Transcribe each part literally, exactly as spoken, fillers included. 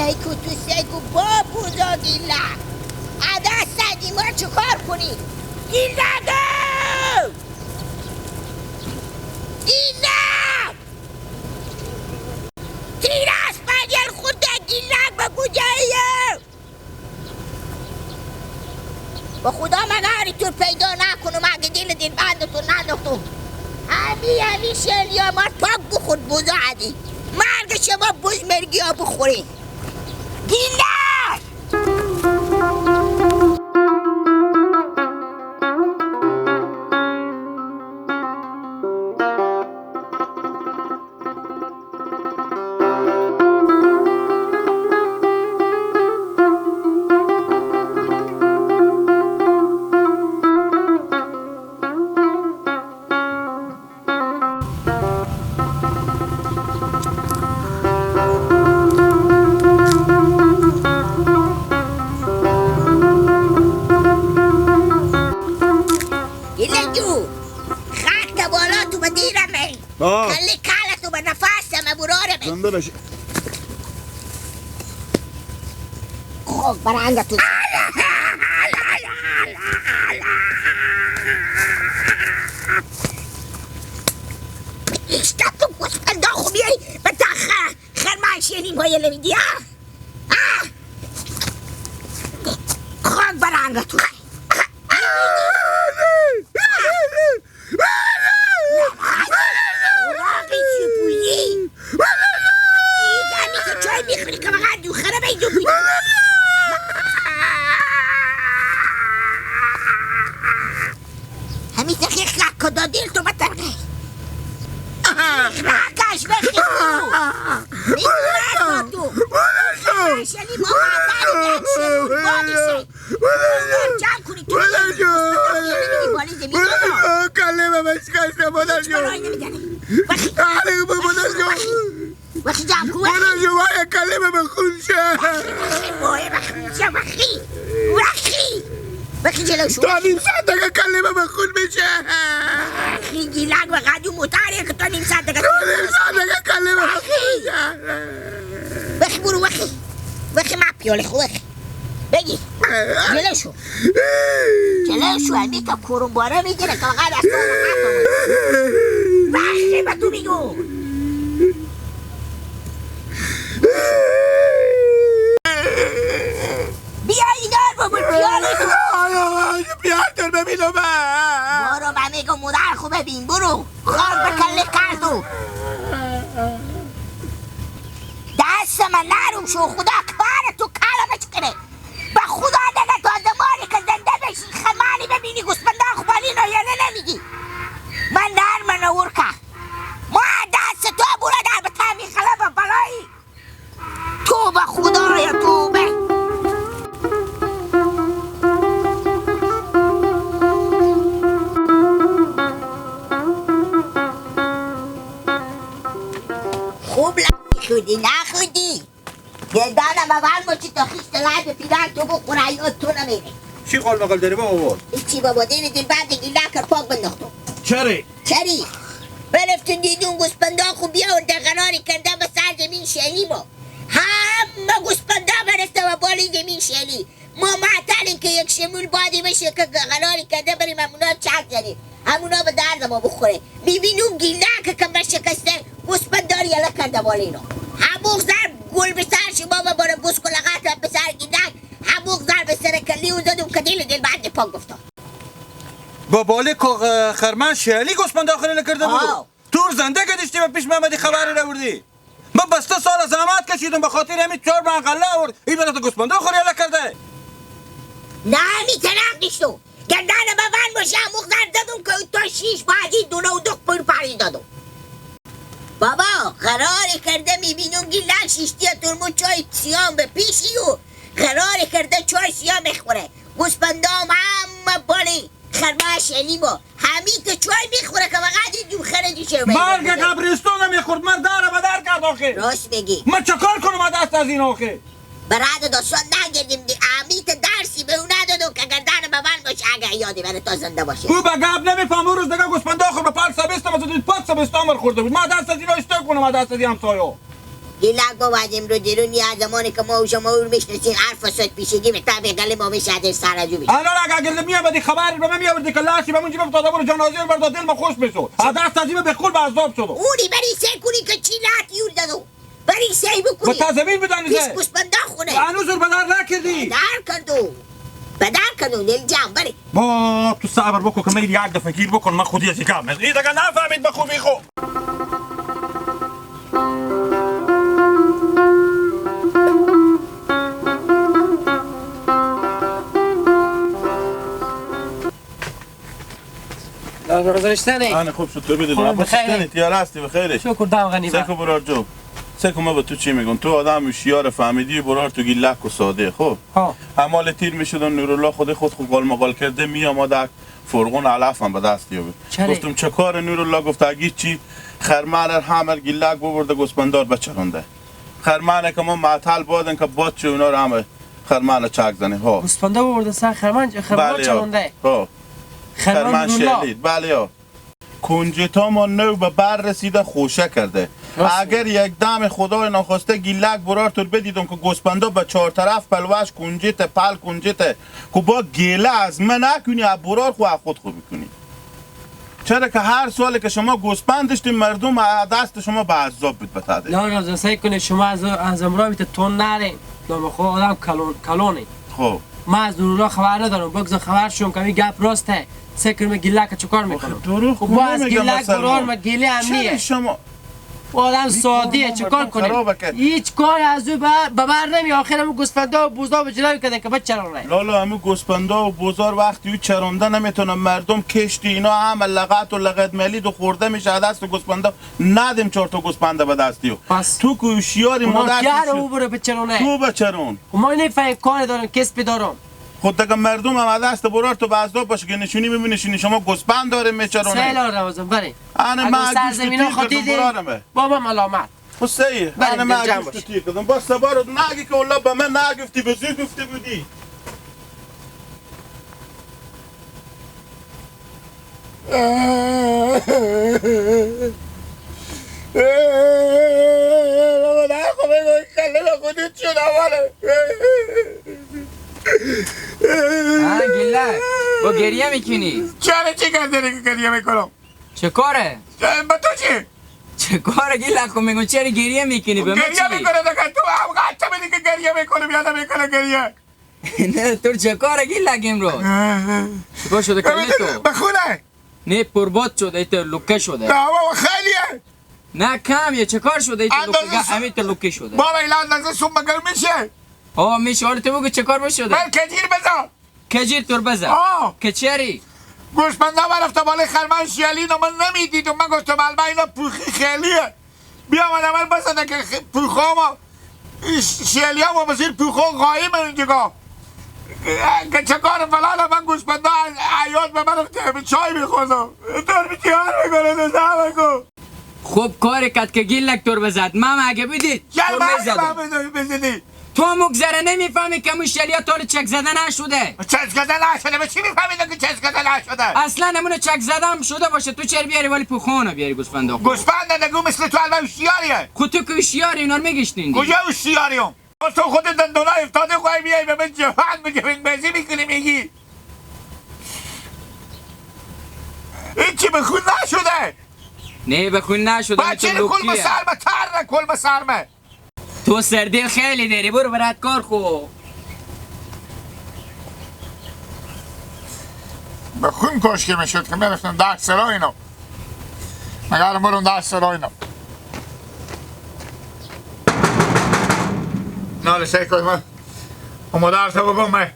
ای کو تو سه کو با بوزا گیلک. ادا سدی ما چیکار کنی؟ گیلک! گیلک! تیراس پاگل خود گیلک به کجایه؟ به خدا من هاری تو پیدا نکنم، اگه دل دل بند تو ندختم. همی، همی شیریا مار پاک بخور بوزا عدی. مرگ شما بوز مرگی ها بخوری. گیلک! گیلک جو، خاک تا بالا تو بدیرمه. آه. کلی کالتو به نفس همه برارمه. زنده بشه. خب، برنگ تو. اشکت تو گوش بندا خو بیای به تخه. خرماشی نیم های لمیدی، آه؟ آه؟ خب، برنگ تو. همی تخیخ کدا دیل تو بترقه. خاکش بخی تو. شلی ما بادی شلی. ولش کن. ولش کن. ولش کن. کلمه بشکسته، ولش کن. آره، ولش کن. ولش کن. وای، کلمه به خون شه. وای، به خون شه، وخی. وخی. وخی جلو شو. تا نیم ساعت دیگه کلمه به خون می‌شه. وخی گیلک و قدو موتره که تا نیم ساعت دیگه. تا نیم ساعت دیگه کلمه به خون می‌شه. وخی برو، وخی. وخی ما پیاله خو، وخی. بگی. جلو شو. جلو شو، همی تا کورون باره می‌گیره که فقط از تو راحت آمد. وخی به تو میگو. بیا ایدار بابا، پیاله تو. آیا، آیا، پیاله تو ببینم. برو، من میگم مادر خو ببین، برو. خار به کله کردو. دست من نرم شو، خدا کار تو کارم چکنه. به خدا دگه تا زمانی که زنده بشی، خمالی ببینی، گوسپندا خو بالی نایله نمیگی. من نرم نور که. ما دست تو برادر به تامی خلب بلایی. توبه خدایا، توبه. خوب لحظه شدی، نخودی. گردانم اول مچی تا خیش لعب پیران تو بخوره، یاد تو نمیره. چی قول مقال داری بابا؟ هیچی بابا، دینی دین بعد گیلک پاک بنداختم. چره؟ چری؟ برفتون دیدون گوسپندا خو بیاورده قراری کرده به سر زمین شیلی ما. همه گوسپندا برفته و بالای زمین شیلی. ما معطلیم که یک شمول بادی بشه که قراری کرده بریم همونا چک زنیم. همونا به درد ما بخوره. می‌بینیم گیلک که کمر شکسته، گوسپندار یله کرده بالای اینا. هموخ ضرب گل به سر شما و باره گوس کلغت به سر گیلک. هموخ ضرب سر کلی و زدم که دیل دیل بعد پا گفتم. با بالی که خرمن شیلی گوسپندا خو یله کرده بودو. آه. تو زنده که دیشتی و پیش محمدی خبری رو بردی. من بسته سال زحمت کشیدم، به خاطر همین چهار من غله آورد. این برات گوسپندا خو یله کرده. نه، همی تنم دیشتو. گردن به ون باشه، هموخ زر دادم که تا شیش بعدی دونه و دو پر پری دادم. بابا، قرار کرده می‌بینم گیلک شیشتی ترمو چای سیام به پیشی و قرار کرده چای سیام می‌خوره. گوسپندام همه بالی. خرماش علی با همی که چای می‌خوره که فقط این دو خره دیشه به مرگ قبرستون می‌خورد، من داره به در کرد آخه. راست می‌گی. من چه کار کنم از دست از این آخه؟ برات داستان نگردیم دی. همی که درسی به اون ندادم که گردن به من باشه، اگه یادی بره تا زنده باشه. او به گپ نمی‌فهم، اون روز دیگه گوسپندا خود به پاک سبستم، از دید پاک سبستم مر خورده بود. ما دست از اینا اشته کنم، ما دست از این همسایا. گیلک بابا، از امرو دیرون یا زمانی که ما و شما او رو می‌شناسیم، هر فساد پیشگی به تب گل ما می‌شه، از این سر از او می‌شه. الان اگه گل می‌آمدی خبر به من می‌آوردی که لاشی به من جیب افتاده، برو جنازه بردار، دل ما خوش می‌شد. از دست از این به کل به عذاب شد. اونی بری سه کنی که چی لات یور دادو. بری سه بکنی. به تزمین بدانی بیست سه. گوسپندا خونه. و هنوز رو به در نکردی. در کردو. به در کردو، دل جان، بری. با تو صبر بکن که من یک دفعه گیر بکن، من خودی از این کار می‌کنم. این دیگه نفهمید به خوبی خو. دکتر گذاشتنی. آن خوب شد، تو بدید. خوب، ما بخیری. بسیستنی، تیار هستی، بخیری. شکر، دم غنی. سکو برار جو. سکو، ما به تو چی می‌گم؟ تو آدم هوشیار، فهمیدی، برار تو گیلک و ساده، خب؟ ها. همال تیر می‌شدن، نورالله خود خود خو قال مقال کرده، می‌آمد، فرغون علف هم به دست یابید. چرا؟ گفتم: «چه کار نورالله؟» گفت: «اگه چی، خرمن ار همر گیلک ببرده، گوسپندار بچرانده.» خرمنه که ما معطل بادن که باد چه اونا رو همه خرمن چک زنه. ها. گوسپنده ببرده سر خرمن، خرمن بله، ها. چرانده. ها. خرمن خرمن نورالله. شهلید. بله، ها. کنجتا ما نو به بر رسیده، خوشه کرده. راست اگر می‌گی. یک دم خدای ناخواسته گیلک برار تور بدیدم که گوسپندا به چهار طرف پلوش کنجت، پل کنجت، که با گیله از من نکنی، از برار خو از خود خو بکنی. چرا که هر سالی که شما گوسپند داشتین، مردم از دست شما به عذاب بود بتاده. نه، نه، سعی کنید شما از، از امرا بیت تون نرین. نام خو آدم کلون، کلونی. خب. من از دروغا خبر ندارم. بگذار خبر شوم که این گپ راسته. سه کرمه گیلک چه کار می‌کنم؟ آخه دروغ خب کو با از نمی‌گم گیلک اصلاً برار ما. ما گیله هم چرا نیه. شما و آدام این سادیه، کار چه کار مردم کنیم؟ خرابه که. هیچ کار از او به، به بر نمی. آخر همون گوسفندا و بوزا به جلو کردن که بچرانه. لالا، همون گوسفندا و بوزار وقتی او چرانده نمی‌تونه، مردم کشتی اینا هم لغت و لغت ملید و خورده می‌شه، دست گوسفندا ندیم چهار تا گوسفنده به دستی و پس تو که هوشیاری، ما گناهکار دست او بره بچرانه. تو بچران. و ما نفهم کار دارم، کسب دارم. خود دگه مردم هم از دست برار تو به عذاب باشه که نشونی می‌بینی شما گوسفند داره می‌چرانه. سیلا روزم، بله. انا اگه ما گوشت سرزمین‌ها تیر خود کردم دیدی، برارمه. بابا ملامت. خو سیه. بله، انا ما دل جمع گوشت باش. تیر کردم. باز سوار نگی که والله به من نگفتی، به زیر گفته بودی. بابا، نه، خب، بگو، کله خودت شد، اوله. ها، گیلک، با گریه می‌کنی؟ چرا، چی کار داری که گریه می‌کنم؟ چه کاره؟ به تو چی؟ چه کاره گیلک؟ خب می‌گم چرا گریه می‌کنی؟ به من گریه چی؟ می‌کنه دیگه، تو هم قطع بدی که گریه می‌کنه، بیا نمی‌کنه گریه. نه، تو چه کاره گیلک امروز؟ چه کار شده کله تو؟ به خونه. نه، پرباد شده، ایتو لکه شده. نه، بابا، خیلیه. نه، کم یه، چه کار شده؟ ایتو اندازه لکه، سو-، امیتو لکه شده. بابا، ایلا اندازه سوم مگر می‌شه؟ آه، می‌شه. حالا تو بگو چه کار بشده؟ من کجیر بزن. کجیر تور بزن. آه. که چری؟ گوشمنده من رفته بالای خرمن شیالی، اینو من نمی‌دیدم. من گفتم: «البه اینا پوخی خیلیه.» بیامد عمل بزنه که خ-، پوخا ما، ش-، شیالی ها ما بزیر پوخا قایم اونجا. که چه کار فلان من گوشمنده حیات به من رفته، به چای می‌خوردم. تر به چی حال می‌کنه، تو زحمه کن. خوب کاری کرد که گیلک تور بزد. ماما اگه بدید، چرا تور من می‌زدم. من بدون بزنی؟ تو مگذره نمی‌فهمی که مو شلیا تول چک زده نشده؟ چک زده نشده؟ به چی می‌فهمی که چک زده نشده؟ اصلاً همونو چک زده هم شده باشه، تو چرا بیاری ولی پوخانه بیاری گوسفندا خو؟ گوسفند نگو، مثل تو الان هوشیاریه. خو تو که هوشیاری، اینا رو می‌گشتین دیگه. کجا هوشیاریم؟ تو خود دندونا افتاده خواهی بیای به من جفن بگیرین، بازی می‌کنی میگی. این چی به خون نشده؟ نه، به خون نشده، بچه کل به سرمه، تر کل به سرمه. تو سردیل خیلی داری، برو برات کار خو. به خون کشکه می‌شد که می‌رفتم ده سرا اینا. مگر برم ده سرا اینا. ناله شیخ من. اما در تو بگم من.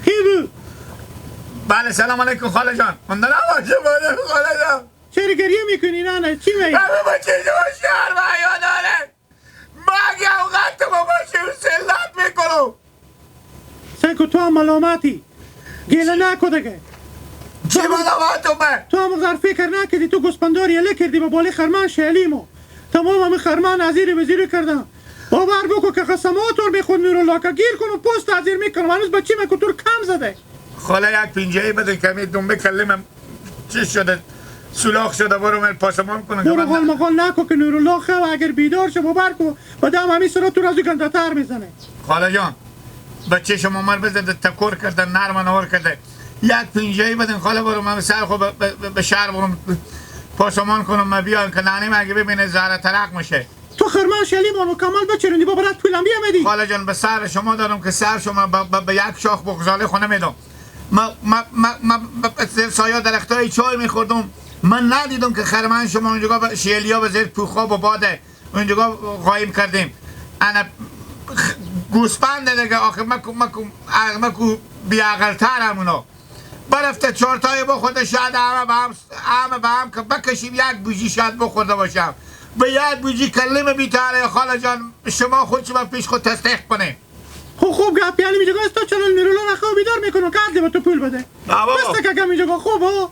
کی بو؟ بله، سلام علیکم خاله جان. من دارم آقا، بله خاله جان. چرا گریه می‌کنی نانا؟ چی می‌گی؟ همه بچه شما شهر و حیا داره. مگه اوقات تو با بچه و سلت می‌کنم؟ سکو تو هم ملامتی. گله نکو دگه. چی ملامتم من؟ تو هم غر فکر نکردی، تو گوسپنداری اله کردی به بالای خرمن شیلی ما. تمام همه خرمن ازیر بزیر کردم. باور بکو که قسمات تور می‌خون نورالله که گیر کنم پست ازیر می‌کنم. هنوز بچی مکو تور کم زده. خاله یک پنجه‌ای بده کمی دنبه کلمم چی شده؟ سولاخ شده، برو من پاسمان کنم که برو من غال مغال نکو که نورالله خو، اگر بیدار شه، باور کو، به دم همی سرا تو را از او گنده‌تر می‌زنه. خاله جان، بچه شما مر بزده، تکر کرده، نرم نوار کرده. یک پنجایی بدین خاله، برو من سر خو به، به، به، به شهر برم پاسمان کنم، من بیان که ننه من اگه ببینه زهره ترق می‌شه. تو خرمن شلی مانو کمال بچرونی، با برات پولم بیامدی. خاله جان، به سر شما دارم که سر شما به، به، به یک شاخ بغزاله خو نمیدم. ما، ما، ما، ما به، به زیر سایه درختای چای می‌خوردم. من ندیدم که خرمن شما اونجا به شیلیا به زیر پوخا و باده اونجا قایم کردیم. انا خ-، گوسپند دیگه، آخه مکو، مکو، مکو بی‌عقل‌تر همونا. برفته چهارتایی بخورده، شاید همه به هم، همه به هم که بکشیم، یک بوجی شاید بخورده باشم. به یک بوجی کلم بیتاره، خاله جان، شما خود شما پیش خود تصدیق کنیم. خب، خوب گپ، یعنی می‌جه گوه استا چنل نورالله نخواه بیدار می‌کنم که عدل به تو پول بده. نه بابا. بس که گم می‌جه گوه خوب ها.